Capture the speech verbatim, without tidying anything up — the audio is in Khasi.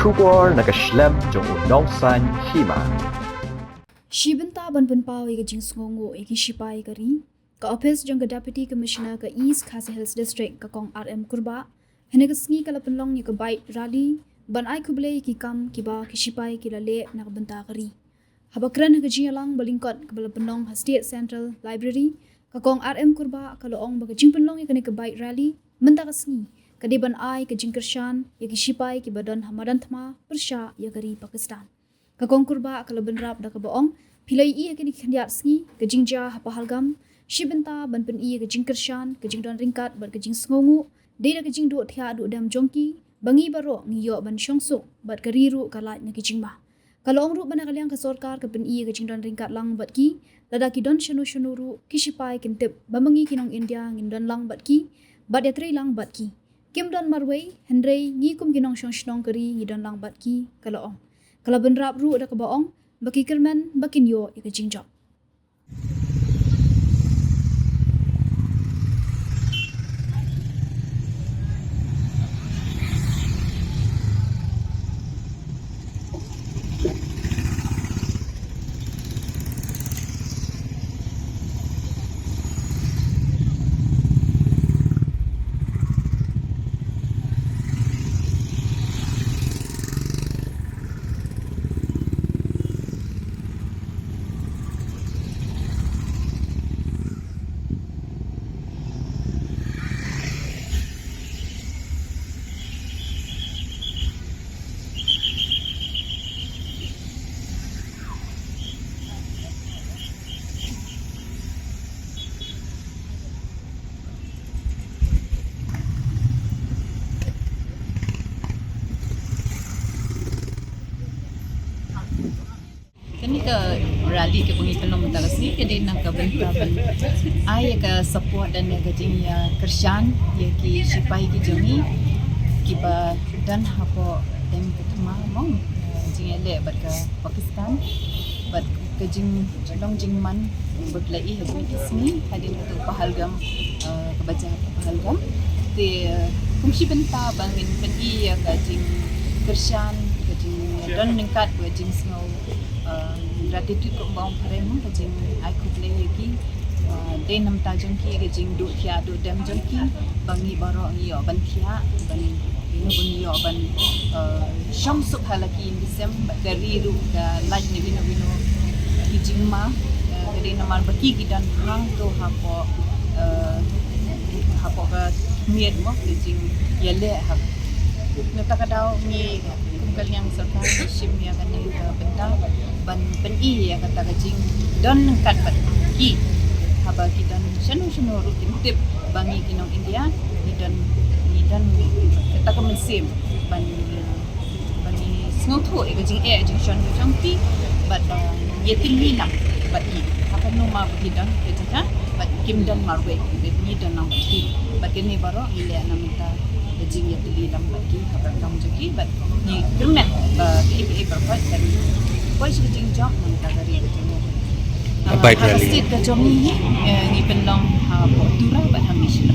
Khubor na ka shlem jong u Nongsaiñ Hima. Shi bynta ban pynpaw ïa ka jingsngewnguh ïa ki shipai ka ri, ka ophis jong ka Deputy Commissioner ka East Khasi Hills District, ka Kong R M Kurbah, hynne ka sngi ka la pynlong ïa ka bike rally ban ai khublei ïa ki kam kiba ki shipai ki la leh na ka bynta ka ri. Haba kren ha ka jingïalang ba lyngkot kaba la pynlong ha State Central Library, ka Kong R M Kurbah ka la ong ba ka jingpynlong ïa kane ka bike rally mynta ka sngi ka dei ban ai ka jingkyrshan ïa ki shipai kiba don ha madan thma pyrshah ïa ka ri Pakistan. Ka Kong Kurbah ka la bynrap da kaba ong, phi la ïohi ha kine ki khyndiat sngi ka jingjia ha Pahalgam, shi bynta ban pyni ïa ka jingkyrshan, ka jingdon ryngkat bad ka jingsngewnguh dei da ka jingduh thiah duh dem jong ki, ba ngi baroh ngi ïoh ban shongsuk bad ka ri ruh ka lait na ki jingma. Ka la ong ruh ba na ka liang ka sorkar ka pyni ïa ka jingdon ryngkat lang bad ki, lada ki don shano shano ruh ki shipai kin tip ba ma ngi ki nong India ngin don lang bad ki bad ïatrei lang bad ki. Kim don marwei, hynrei ngi kum ki nongshong shnong ka ri ngi don lang bad ki, ka la ong. Ka la bynrap ruh da kaba ong ba ki kyrmen ba kin ïoh ïa ka jingjop. Kane ka rally kaba ngi pynlong mynta ka sngi ka dei na ka bynta ban ai ka support dan ka jingïakyrshan ïa ki shipai ki jong ngi kiba don hapoh deng ka thma mo, eh, jingïaleh bad ka Pakistan, bad ka jinglong jingman ba la ïohi ha kine ki sngi hadien katto Pahalgam, eh, kaba jia ha Pahalgam. Te, eh, kum shi bynta ba ngin pyni ïa ka jingkyrshan, ka jingdon ryngkat bad ka jingsngew, eh, gratitude kumba ong phareng, ka jingai khublei ïa ki, eh, dei na bynta jong ki, ka jingduh thiah duh dem jong ki, ba ngi baroh ngi ïoh ban thiah, ban, you know, ba ngi ïoh ban, eh, shongsuk ha la ki ïing ki sem, bad ka ri ruh ka lait na kino kino ki jingma, eh, ka dei namar ba ki ki don hangto hapoh, eh, hapoh ka miet mo, ka jingïaleh ha. Na kata ka daw ngi kum ka liang sorkar ngi shim ïa kane ka bynta ban pyni ïa kata ka jingdon ryngkat bad ki. Haba ki don shano shano ruh kin tip ba ngi ki nong India ngi don, ngi don kata ka mynsiem ban, ban ngi sngewthuh ïa ka jingeh jingshon ka jong ki bad, uh, ïatylli lang bad ki. Ha kano ma ba ki don ka jaka bad kim don marwei, ngi don lang bad ki. Bad kine baroh ngi leh na bynta ka jingïatylli lang bad ki ha ka kam jong ki bad ngi kyrmen ba kaei kaei baroh kan poi sha ka jingjop na bynta ka ri ka jong ngi. Ah, bike rally. Ha ka state ka jong ngi, eh, ngi pynlong hapoh Tura bad ha Mishla.